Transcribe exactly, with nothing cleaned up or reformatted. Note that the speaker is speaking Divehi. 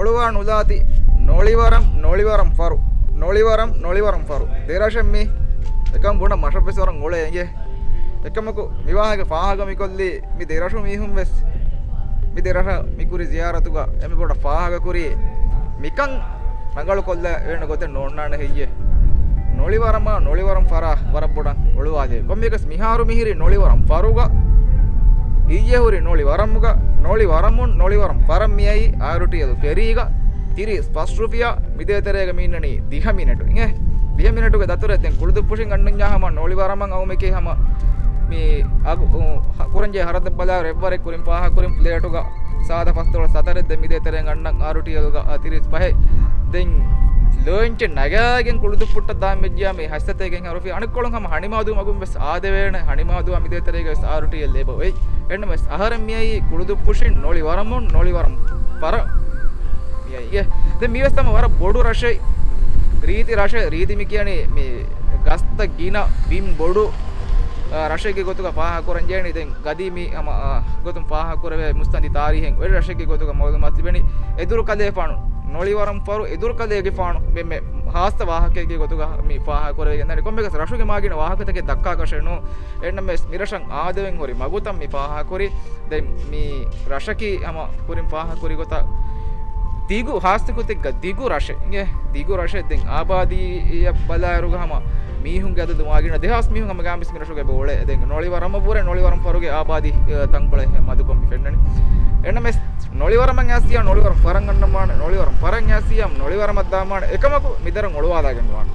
ނުލާތި ނޮޅިވަރަމް، ނޮޅިވަރަމް ފަރު، ނޮޅިވަރަމް، ނޮޅިވަރަމް ފަރު. ދެރަށެއް މީ އެކަމް ބުނަ މަށަށްވެސް ވަރަށް އޮޅޭ އިނގޭ. އެކަމަކު މިވާހަކަ ފާހަގަ މިކޮށްލީ މި ދެރަށު މީހުން ވެސް މި ދެރަށަށް މިކުރި ޒިޔާރަތުގަ އެމި ބޮޑަށް ފާހަގަ ކުރީ މިކަން ރަނގަޅު ކޮށްލަ ވޭނެ ގޮތެއް ނޯންނާނެ ހެއްޔޭ؟ ނޮޅިވަރަމާ ނޮޅިވަރަމް ފަރާ ވަރަށް ބޮޑަށް އޮޅުވާލޭ. ކޮންމެއަކަސް މިހާރު މިހިރީ ނޮޅިވަރަމް ފަރުގަ، އިއްޔެ ހުރި ނޮޅިވަރަމުގަ، ނޮޅިވަރަމުން ނޮޅިވަރަމް ފަރަށް މިއައީ އާރުޓީއެލް ފެރީގަ ތިރީސް ފަސް ރުފިޔާ. މިދޭތެރޭގަ މީންނަނީ ދިހަ މިނެޓު އިނގޭ. ދިހަ މިނެޓުގެ ދަތުރެއް ދެން ކުޅުދުއްޕުށިން އަންނަންޏާ ހަމަ ނޮޅިވަރަމަށް އައުމެކޭ ހަމަ މި އަގު، އު، ހަ، ކުރަންޖެހޭ ހަރަދަށް ބަލާއިރު އެއްވަރެއް ކުރިން ފާހަގަ ކުރިން ފްލެޓުގަ ސާދަ ފަސްދޮޅަސް ހަތަރެއް ދެން މިދޭތެރޭން އަންނަން އާރުޓީއެލްގަ، އާ، ތިރީސް ފަހެއް. ދެން ލޯ އިންޗެއް ނަގާގެން ކުޅުދުއްޕުއްޓަށް ދާން މެއްޖިޔާ މި ހަސަތޭގެން ހަރުފި އަނެއްކޮޅުން ހަމަ ހަނިމާދޫ މަގުން ވެސް އާދެވޭނެ. ހަނިމާދޫ މިދޭތެރޭގަ ވެސް އާރުޓީއެލް އެބަ އޮތް. އެންނަމަވެސް އަހަރެން މިއައީ ކުޅުދުއްޕުށިން ނޮޅިވަރަމުން ނޮޅިވަރަމް ފަރަށް މިއައީ. ދެން މިވެސް ހަމަ ވަރަށް ބޮޑު ރަށެއް. ރީތި ރަށެއް، ރީތި މި ކިޔަނީ މި ގަސްތައް ގިނަ ބިން ބޮޑު، އާ، ރަށެއްގެ ގޮތުގަ ފާހަގަ ކުރަން ޖެހެނީ. ދެން ގަދީމީ ހަމަ، އާ، ގޮތުން ފާހަގަ ކުރެވޭ މުއްސަނދި ތާރީހެއް އޮތް ރަށެއްގެ ގޮތުގަ މައުލޫމާތު ލިބެނީ. އެދުރުކަލޭފާނު ނޮޅިވަރަމް ފަރު، އެދުރުކަލޭގެފާނު މެ، މެ ހާއްސަ ވާހަކައެއްގެ ގޮތުގަ މި ފާހަގަ ކުރެވިގެން ދާނީ. ކޮންމެއަކަސް ރަށުގެ މާގިނަ ވާހަކަތަކެއް ދައްކާކަށެއް ނޫން. އެންނަމަވެސް މިރަށަށް އާދެވެން ހުރި މަގުތައް މި ފާހަގަ ކުރި. ދެން މި ރަށަކީ ހަމަ ކުރިން ފާހަގަ ކުރި ގޮތަށް ދިގު، ހާއްސަ ގޮތެއްގަ ދިގު ރަށެއް އިނގޭ. ދިގު ރަށެއް. ދެން އާބާދީއަށް ބަލާއިރުގަ ހަމަ މީހުންގެ އަދަދު މާގިނަ ދެހާސް މީހުން ހަމަ ގާމިސް މިރަށުގަ އެބަ އުޅޭ. ދެން ނޮޅިވަރަމަށްވުރެ ނޮޅިވަރަމް ފަރުގެ އާބާދީ، އެ، ތަންކޮޅެއް މަދުކޮށް މި ފެންނަނީ. އެންނަމެސް ނޮޅިވަރަމަށް އައިސްޔާ ނޮޅިވަރަމް ފަރަށް އަންނަންވާނެ، ނޮޅިވަރަމް ފަރަށް އައިސްޔާ ނޮޅިވަރަމަށް ދާންވާނެ. އެކަމަކު މިދެރަށް އޮޅުވާލާގެން ވާނެ.